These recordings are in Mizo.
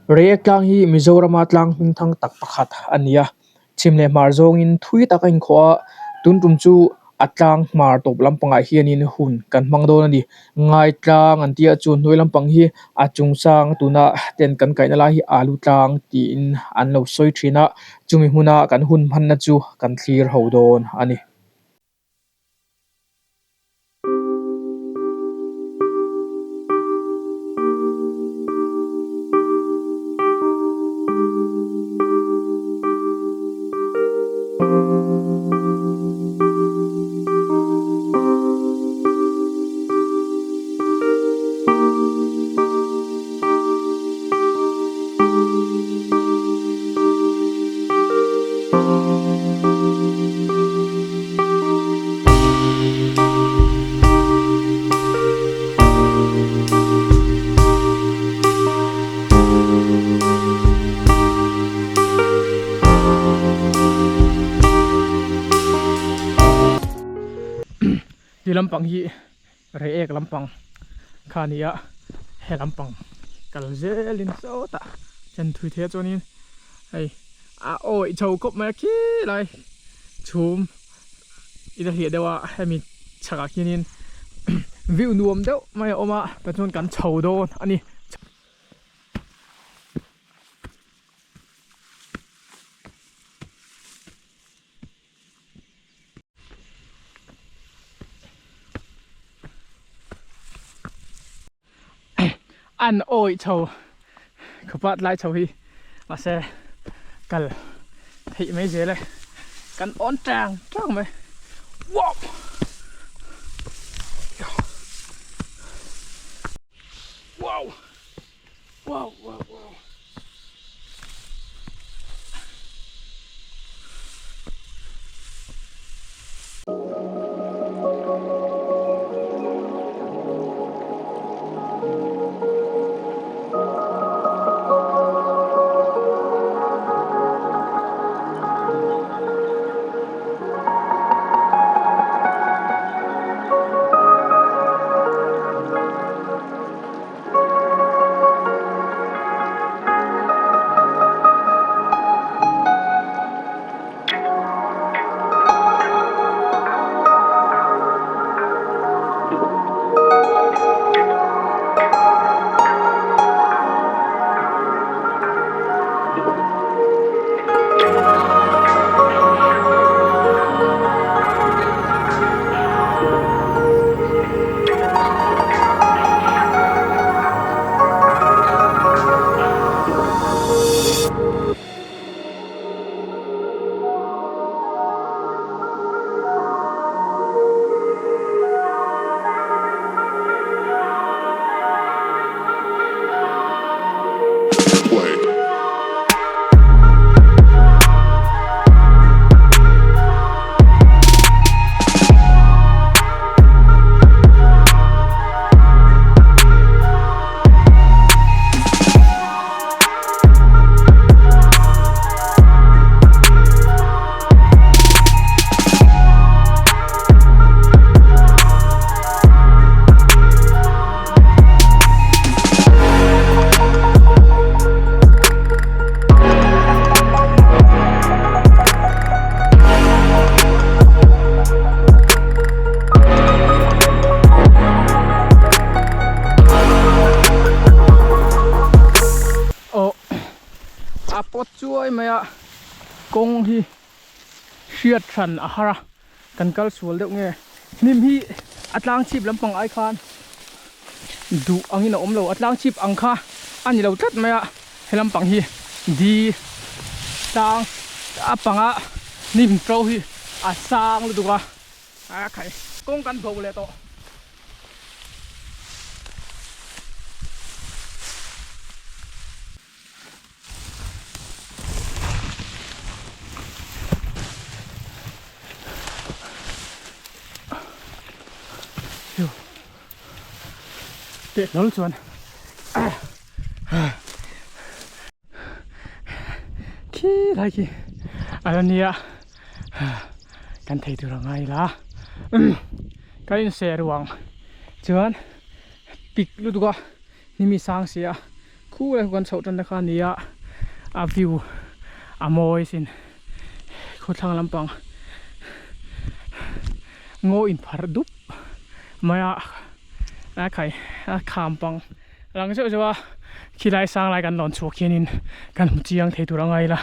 Reiek tlang hi Mizorama tlang hming thang tak pakhat a ni a, chhim leh hmar zawngin thui tak a inkhawh a, tun tum chu a tlang hmar tawp lampangah hianin hun kan hmang dawn a ni. Ngai tlang an tih ah chuan hnuai lampang hi a chung sang tuna ten kan kaihna lai hi alu tlang tiin an lo sawi thin a, chumi hmuna kan hun hmanna chu kan thlir ho dawn a ni. Ti lampang hi Reiek lampang kha a ni a, he lampang kal zelin sawtah chen thui thei a chuanin hei a awih chho khawp mai a khilai chhum ila hliah deuh a hemi chhakah khianin view nuam deuh mai a awm a tichuan kan chho dawn a ni. An awih chho khawpa tlai chho hi mahse kal theih mai zel e kan awn tang tang mai wow wow wow wow wow Aw a pawt chuai mai a kawng hi hriat hran a har a kan kal sual deuh nge hnim hi a tlang chhip lampang ai khan duh angin a awm lo a tlang chhip ang kha a ni lo tlat mai a he lampang hi di tlang a panga hnim to hi a sang lutuk a a khai kawng kan bo leh tawh. Teh hlawl chuan khi lai khi a la nia kan thei tur a ngai la kan inse ruang chuan pik lutuk a ni mi sang sia. Khu lai khu kan chhoh tan te kha a ni a, a view a mawi sin khawthlang lampang ngaw inpharh dup mai a a khai a kham pang lang zeuh zeuh a khilai sang lai kan lawn chhuak hianin kan hmu chiang thei tur a ngai la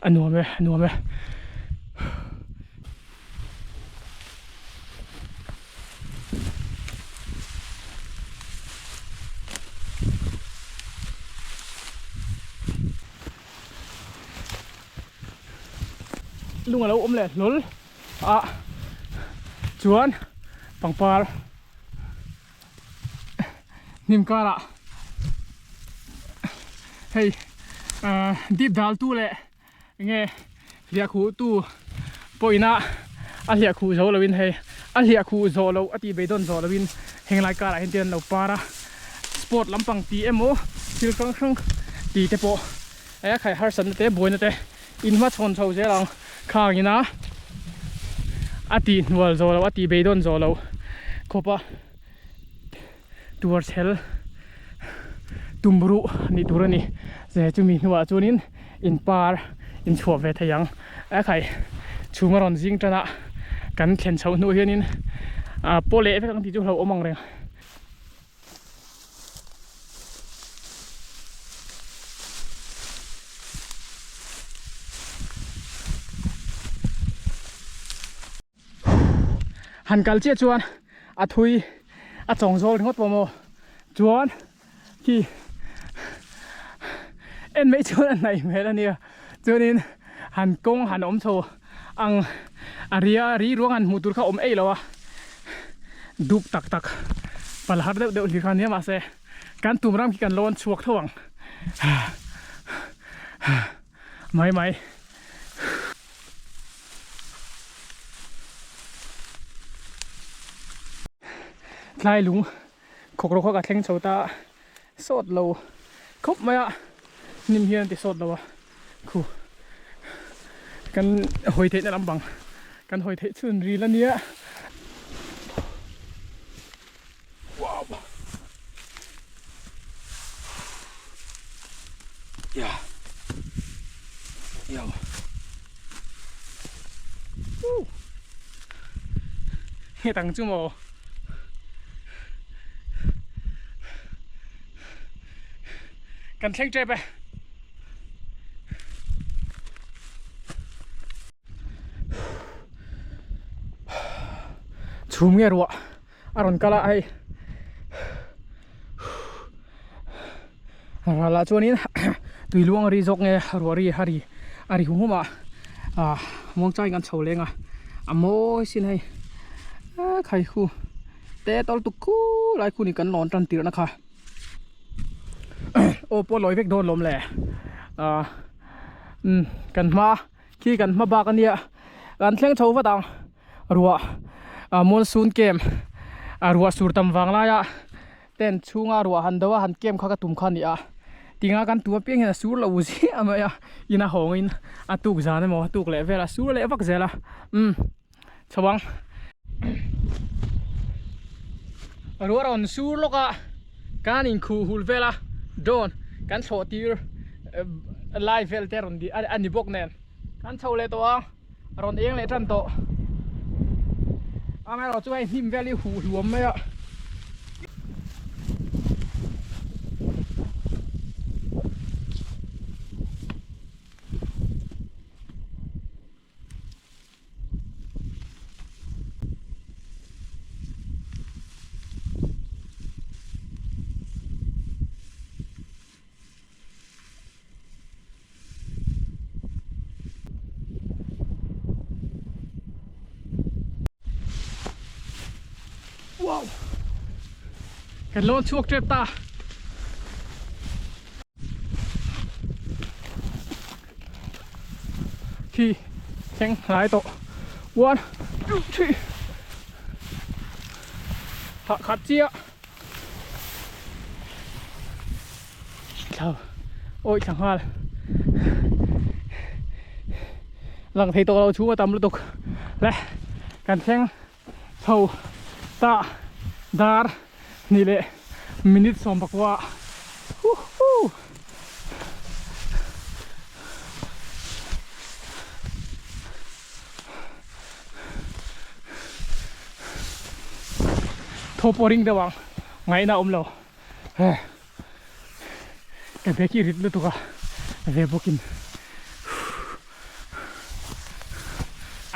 a nuam e a nuam e. Lung a lo awm leh hlawl a chuan pangpar hnim karah hei ahh dip dal tu leh Enge hliah khuh tu pawhin a a hliah khuh zo loin hei a hliah khuh zawh loh a tih beidawn zawh loin henglai karah hian te an lo par a sport lampang ti emaw thil hrang hrang ti te pawh a khai harsatna te buaina te in hmachhawn chho zel ang khangin a a tih hnual zawh loh a tih beidawn zawh loh khawp a. Tuar chhel tum ruh nih tur a ni. Che chumi hnuah chuanin in par in chhuah ve thei ang. A khai chhum a rawn zing tan a, kan thlen chhoh hnuah hianin ah paw leh vek ang tih chu hlauhawm ang reng. Han kal chiah chuan a thui a chawng zawl ringawt pawh maw chuan khi en mai chuan a hnaih hmel a nia chuanin han kawng han awm chho ang a ria ri ruang han hmuh tur kha awm eih lo a dup tak tak pal har deuh deuh hlir kha nia mahse kan tum ram khi kan lawn chhuak tho ang mai mai. Tlai lung khawk rawk kha ka thleng chho ta sawt lo khawp mai a hnim hian a ti sawt lo a khu kan hawi theihna lampang kan hawi theih chhun ril a nia wow ya ya uh nghe tang chu maw kan thleng tep e chhum nge ruah a rawn kal a hei ralah chuanin tui luang a ri zawk nge ruah ri a ri a ri hum hum a ah muangchangin kan chho leng a a mawi sin hei ah khai khu te tawl tuk khu lai khu ni kan lawn tan tirh na kha aw pawh lawi vek dawn lawm le ah umm kan hma khi kan hma bak ania kan thleng chho vat ang. Ruah ah monsoon camp ah ruah sur tam vang laia tent chhunga ruah han do a han camp kha ka tum kha a ni a tinga kan tum apiang hian a sur lo ziah mai a in a hawngin a tuk zan emaw a tuk leh vel a sur leh vak zel a umm chho ang ruah rawn sur lawk a kan inkhuh hul vel a drone kan thlawh tir lai vel te rawn a ni bawk nen kan chho leh tawh a. A rawn eng leh tan tawh. Amaherawh chu hei hnim vel hi huh hluam mai a. Wow Kan lawn chhuak tep ta Khi thleng hlai tawh 1 2 3 Thah khat chiah Thla awih thla nghal lang thei tawh lo chhung a tam lutuk le kan thleng chho ta dar hnih leh minute 19 hu hu. Thaw pawh ring deuh ang ngaihna a awm lo he ka bag hi rit lutuk a ve bawkin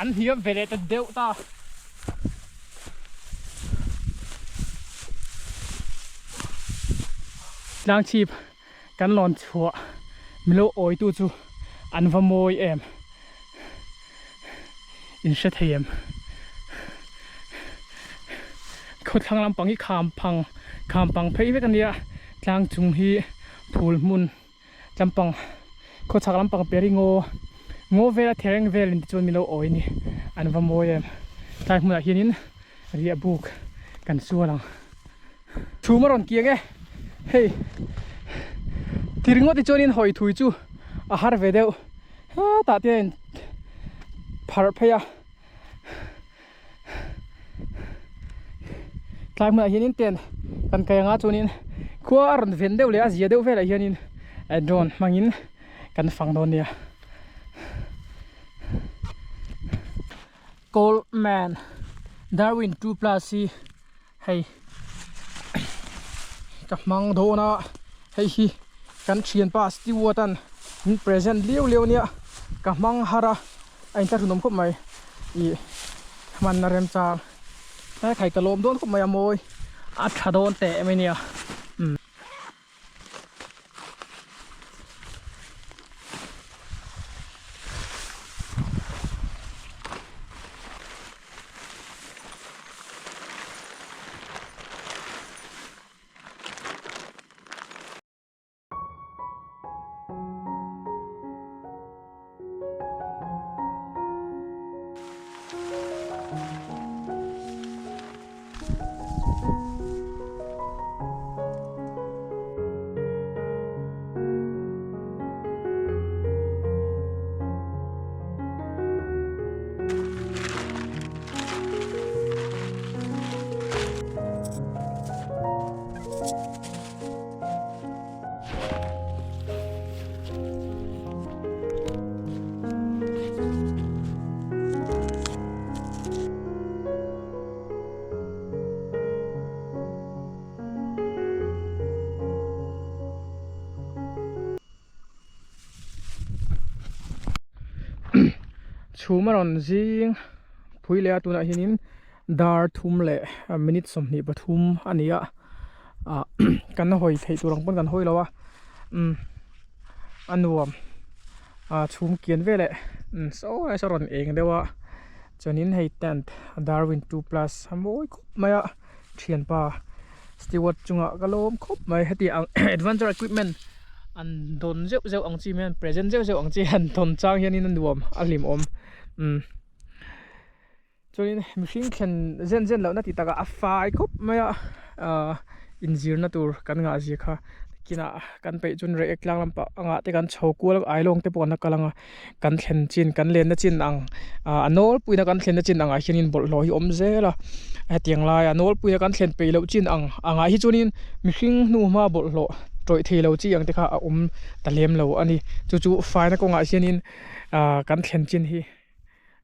an hniam ve leh ta deuh ta. Tlang chhip kan lawn chhuah milo awitu chu an va mawi em in hre thei em khawthlang lampang hi kham phang kham pang phei vek ania tlang chung hi phul hmun lampang khawchhak lampang peri ngaw ngaw vela thereng vel in tichuan milo awi ni an va mawi em tlai hmunah hianin riah buk kan sual ang. Chhum a rawn kiang e, hei ti ringawt hi chuanin hawi thui chu a har ve deuh hetah te a in pharh phei a tlai hmunah hianin tent kan kai anga chuanin khua a rawn ven deuh leh a zia deuh velah hianin drone hmangin kan fang dawn nia. Coleman Darwin 2 plus hi hei ka hmang dawn a hei hi kan thianpa Stewart an min present liau liau ania ka hmang har a a inthlahrunawm khawp mai ih hmanna remchang tlai khai ka lawm dawn khawp mai a mawi a tha dawn teh mai ania umm. Chhum a rawn zing phui leh a tunah hianin dar thum leh minute 23 a ni a ah kan hawi theih tur ang pawn kan hawi lo a umm a nuam ah chhum kian veleh saw lai saw a rawn eng deuh a. Chuanin hei tent Darwin 2 plus a mawi khawp mai a thianpa Stewart chungah ka lawm khawp mai heti ang adventure equipment an dawn zeuh zeuh ang chi mai an present zeuh zeuh ang chi han dawn chang hianin a nuam a hlimawm umm chuanin mihring thlen zen zen lohna tih takah a fai khawp mai a ahh inzirna tur kan ngah zia kha kinah kan peih chuan reiek tlang lampang angah te kan chho kual a ailawng te pawh an la kal ang a. Kan thlen chin kan lenna chin ang ah a nawlpuina kan thlenna chin angah hianin bawlhhlawh hi a awm zel a hetiang laia nawlpuina kan thlen peih loh chin ang angah hi chuanin mihring hnu hma bawlhhlawh tawih thei lo chi ang te kha a awm ta lem lo a ni chu chu faina kawngah hianin ah kan thlen chin hi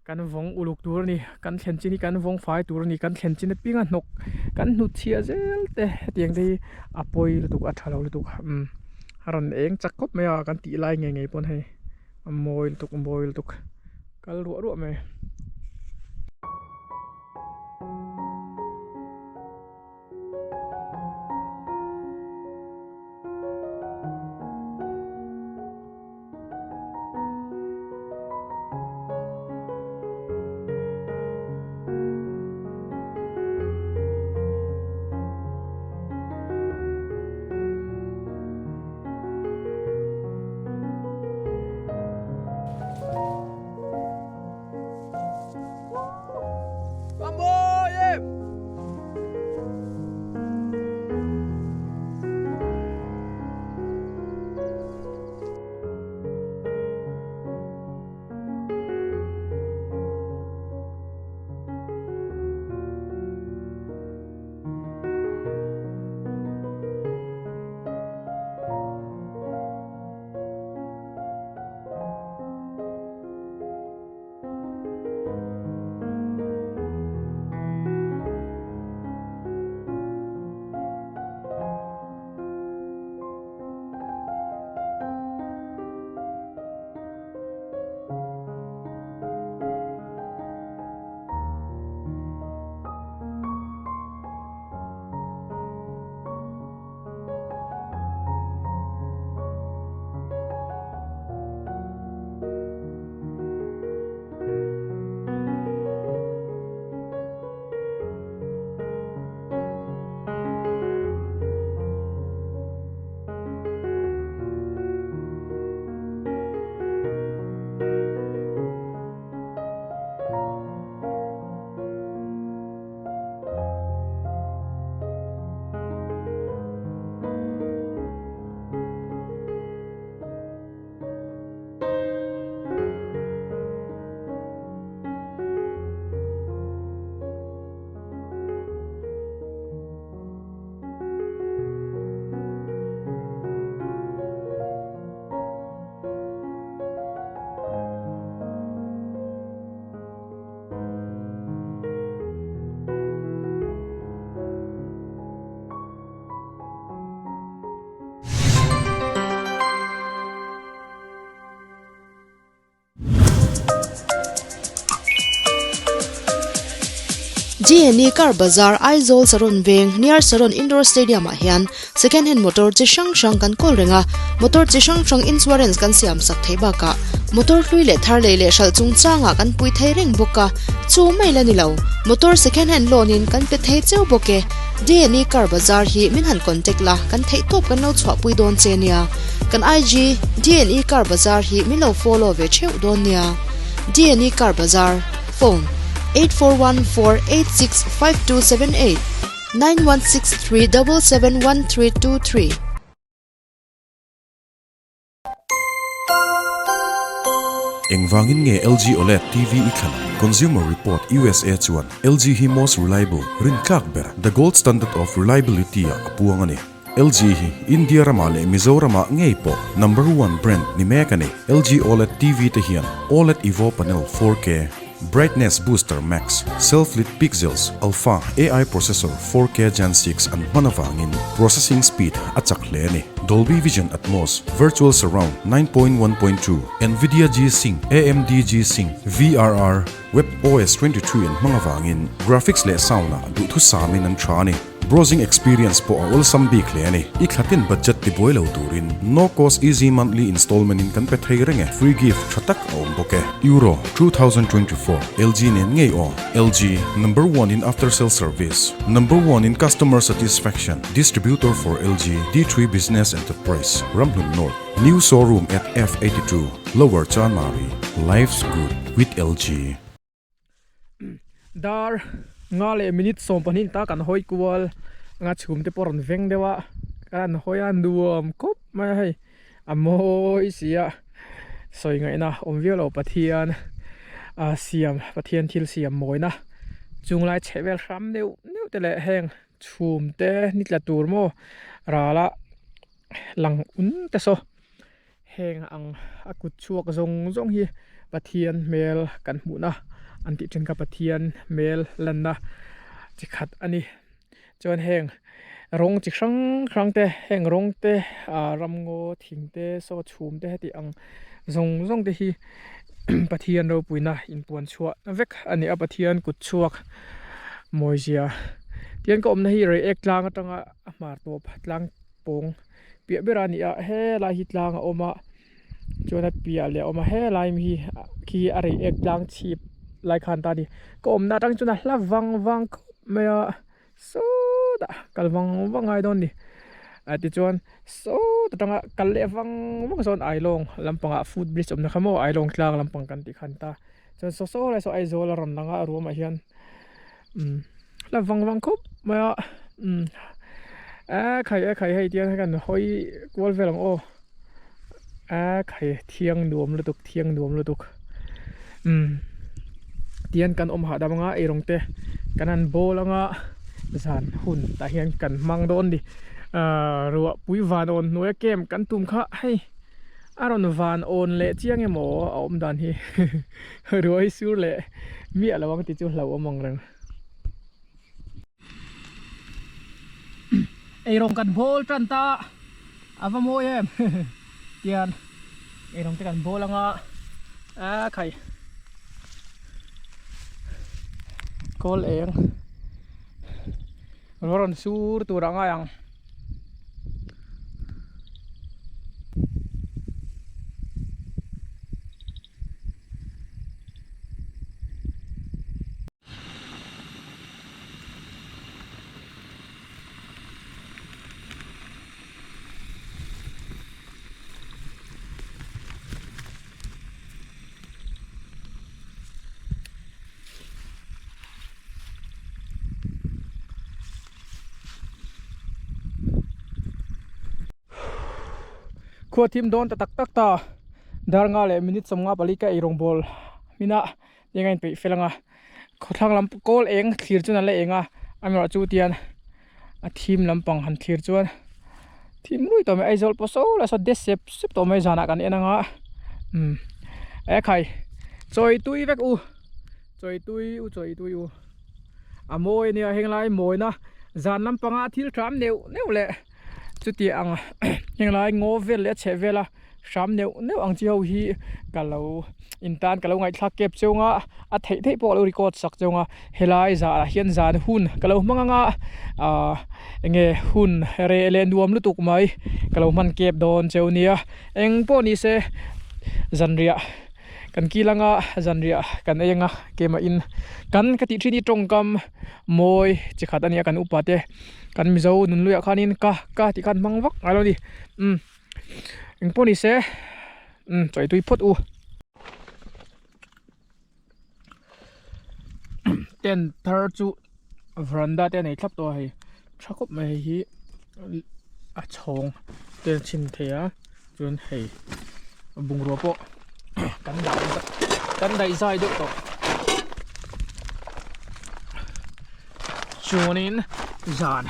kan vawng uluk tur a ni kan thlen chin hi kan vawng fai tur a ni kan thlen chin apianga hnawk kan hnut chhiah zel te hetiang te hi a pawi lutuk a tha lo lutuk umm. A rawn eng chak khawp mai a kan tih lai ngei ngei pawn hei a mawi lutuk a mawi lutuk kal ruah ruah mai. Dne Car Bazar, Aizawl Saron Veng, near Saron Indoor Stadium ah hian Second Hand motor chi hrang hrang kan kawl reng a, motor chi hrang hrang insurance kan siam sak theih bakah motor hlui leh thar lei leh hralh chungchangah kan pui thei reng bawk a, chu mai la ni lo, motor second hand loan in kan pe thei cheu bawk e. Dne Car Bazar hi min han contact la, kan theih tawp kan lo chhuahpui dawn che nia. Kan IG Dne Car Bazar hi min lo follow ve theuh dawn nia. Dne Car Bazar, Phone, 8414865278, 9163771323. Engvangin nge LG OLED TV i thlan ang? Consumer Report usa chuan LG hi most reliable, rintlak ber, the gold standard of reliability ah a puang a ni. LG hi India ramah leh Mizoramah ngei pawh number one brand ni mek a ni. LG OLED TV te hian OLED Evo Panel 4K, Brightness Booster Max, Self-Lit Pixels, Alpha AI Processor 4K Gen 6 an hman avangin processing speed a chak hle a ni. Dolby Vision Atmos, Virtual Surround 9.1.2, Nvidia G-Sync, AMD G-Sync, VRR, WebOS 23 an hmang avangin graphics leh sound-ah duhthusamin an tha a ni. Browsing experience pawh a awlsam bik hle a ni. I thlatin budget ti buai lo turin no cost easy monthly installment in kan pe thei reng e. Free gift tha tak a awm bawk e. Euro 2024 LG nen ngei aw. LG, number one in after sale service, number one in customer satisfaction, distributor for LG, D3 Business Enterprise, Ramhlun North, new showroom at F82, Lower Chanmari, life's good with LG. Dar nga leh minute 12 ta kan hawi kual anga chhum te pawh a rawn veng deuh a kan hawi a nuam khawp mai a hei a mawi si a sawi ngaihna awm viau lo Pathian a siam Pathian thil siam mawina chunglai chheh vel hram neuh neuh te leh heng chhum te ni tla tur maw rala lang un te saw. Heng ang a kut chhuak zawng zawng hi Pathian hmel kan hmuhna an tih then kha Pathian hmel lanna chi khat a ni. Chuan heng rawng chi hrang hrang te heng rawng te ah ramngaw thing te saw chhum te heti ang zawng zawng te hi Pathian ropuina inpuan chhuah vek a ni a Pathian kut chhuak mawizia. Tihian ka awmna hi Reiek tlang atanga a hmar tawp tlang pawng. Piah ber a ni a helai hi tlang a awm a chuan a piah leh a awm a helai hi khi a rei ek tlang chhip lai khan ta a ni ka awmna atang chuan a hla vang vang khawp mai a sawtah kal vang vang ngai dawn a ni ah tichuan sawt atanga kal leh vang vang sawn ailawng lampangah foot bridge awmna kha maw ailawng tlang lampang kan tih khan ta chuan saw saw lai saw Aizawl a rawn lang a a ruamah hian. Umm la vang vang khawp mai a umm a khai a khai hei tiang hian kan hawi kual vel ang aw a khai thiang nuam lutuk thiang nuam lutuk umm tihian kan awm hahdam anga eirawng te kan han bawl anga zan hun tah hian kan hmang dawn a ni ahh ruah pui van awn hnuaia camp kan tum kha hei a rawn van awn leh chiang emaw a awm dan hi. Ruai sur leh miah lo ang tih chu hlauhawm ang reng. Eirawng kan bawl tan ta a va mawi em tian eirawng te kan bawl anga a khai kawl eng rawn sur tur a ngai ang. Khua thim dawn ta tak tak ta dar nga leh minute 54 ka eirawng bawl hmina eng a inpeih fel ang a khawthlang lam kawl eng thlir chuan an la eng a amaherawh chu tian a thim lampang han thlir chuan thim rui tawh mai Aizawl pawh saw lai saw de sep sep tawh mai zanah kan en ang a umm ekhai chawi tui vek u chawi tui u chawi tui u a mawi ania henglai mawina zan lampanga thil tham neuh neuh leh. Chuti ang henglai ngaw vel leh a chheh vela. hram neuh neuh ang chi ho hi ka lo in tan ka lo ngaihthlak kep cheu anga a theih theih pawh ka lo record sak cheu anga helai zah ah hian zan hun ka lo hmang anga ahh enge hun reh leh nuam lutuk mai ka lo hman kep dawn cheu nia eng pawh ni se zanriah kan kil anga zanriah kan ei anga keimah in kan ka tih thin hi tawngkam mawi chi khat ania kan upa te kan mizo nunluiah khanin ka ka tih khan hmang vak ngai lo a ni umm engpawh ni se umm chawi tui phawt u tent thar chu veranda te a nei thlap tawh a hei tha khawp mai hei hi a chhawng te a chhin thei a chuan hei bungrua pawh kan dah kan daih zai deuh tawh chuanin zan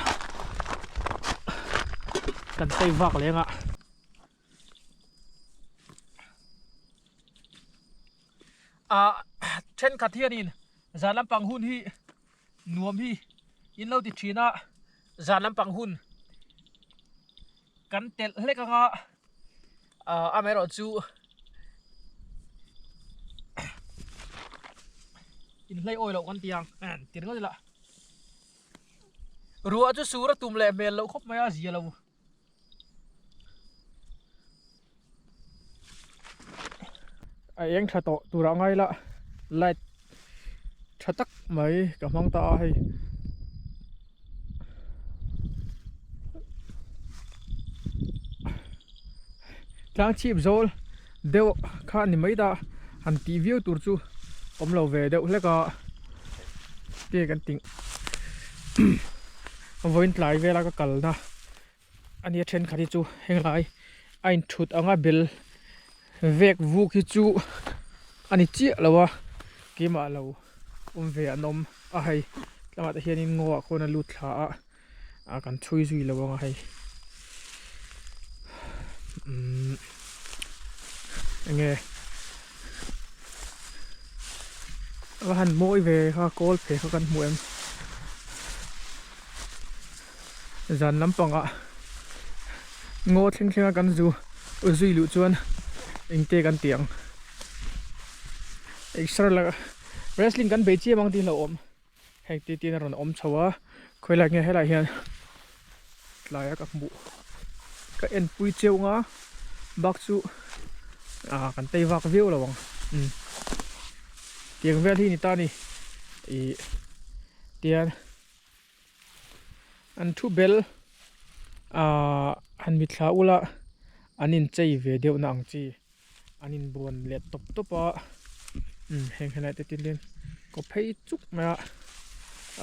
kan tei vak leng a. Ah thenkhat hianin zan lampang hun hi nuam hi in lo ti thin a zan lampang hun kan telh hlek anga ah amaherawh chu inhlei awi loh kan ti ang ti ringawt ila ruah chu sur a tum leh hmel loh khawp mai a zia lo. A eng tha tawh turah ngai la light tha tak mai ka hmang ta a hei tlang chhip zawl deuh kha a ni mai ta han tih viau tur chu awm lo ve deuh hlek a te kan ti vawiin tlai vela ka kalna a nia thenkhat hi chu henglai a inthut anga bel vek vuk hi chu a ni chiah lo a keimah lo awm ve an awm a hei tlangah te hianin ngaw ah khawn a lut thla a ah kan chhui zui lo ang a hei umm enge a va han mawi ve kha kawl phei kha kan hmu em zan lampangah ngaw thleng thleng a kan zu zui luh chuan engte kan ti ang exer la wrestling kan bei chiam ang tih hlauhawm heng ti tin a rawn awm chho a khawilai nge helaiah hian tlaia ka hmuh ka en pui cheu ang a bak chu ah kan tei vak viau lo ang umm tiang vel hi ni ta a ni ih tian an thu bel ah han mitthla ula an inchei ve deuh na ang chi. An inbuan leh tawp tawp a umm heng helai te tin hian kaw phei chuk mai a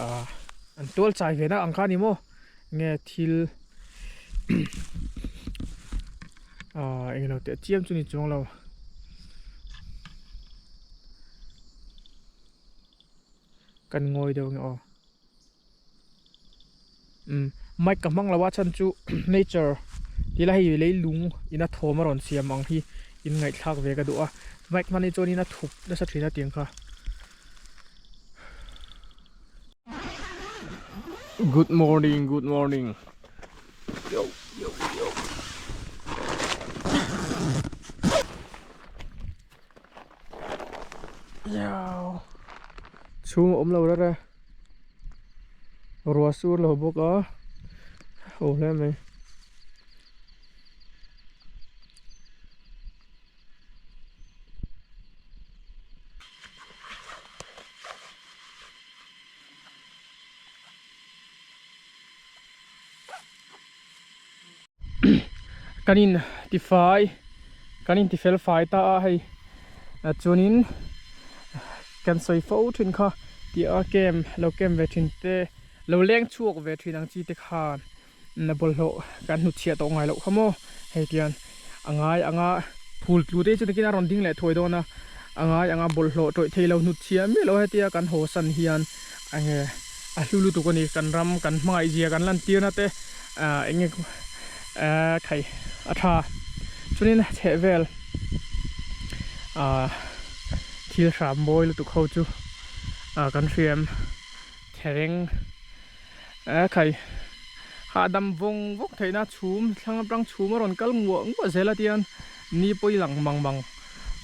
ahh an tual chai ve na ang kha a ni maw nge thil ahh englo teh chiam chu ni chuang lo. Kan ngawi deuh nge aw. Umm mic ka hmang lo a chhan chu nature ti la hei leilung ina thawm a rawn siam ang hi in ngaihthlak ve ka duh a mic hman hi chuanin a thup nasa thin a tiang kha. Good morning good morning yo yo yo chhung a awm lo rara ruah sur lo bawk a ho hle mai. Kan in tifai kan in tifel fai ta a hei chuanin kan sawi fo thin kha tih a kem lo kem ve thin te lo leng chhuak ve thin ang chi te khan na bawlhhlawh kan hnutchhiah tawh ngai loh kha maw hei tian a ngai anga phul tlu te chu nakin a rawn ding leh thuai dawn a a ngai anga bawlhhlawh tawih thei lo hnutchhiah miah lo hetia kan haw san hian enge a hlu lutuk a ni kan ram kan hmangaih zia kan lantir na te ah enge ah khai a tha chuanin chheh vel ah thil hram mawi lutuk ho chu ah kan hriam thereng ah khai hahdam vawng vawk theihna chhum thlang atang chhum a rawn kal nguah nguah zel a tiang. Ni pawh i lang mang mang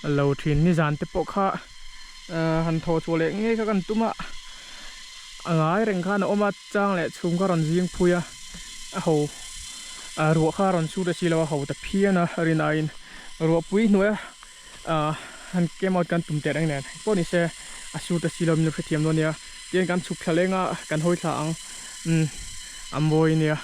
lo thin. Nizan te pawh kha han thaw chhuah leh ngei kha kan tum a, a ngai reng khan a awm a, chang leh chhum kha rawn zing phui a, a ho ruah kha rawn sur ta si lo a, ho ta phian a rin aiin ruahpui hnuaia han came out kan tum teh reng nen pawh ni se a sur ta si lo min lo hrethiam dawn nia. Tihian kan chhuk thla leng a, kan hawi thla ang umm a mawi nia.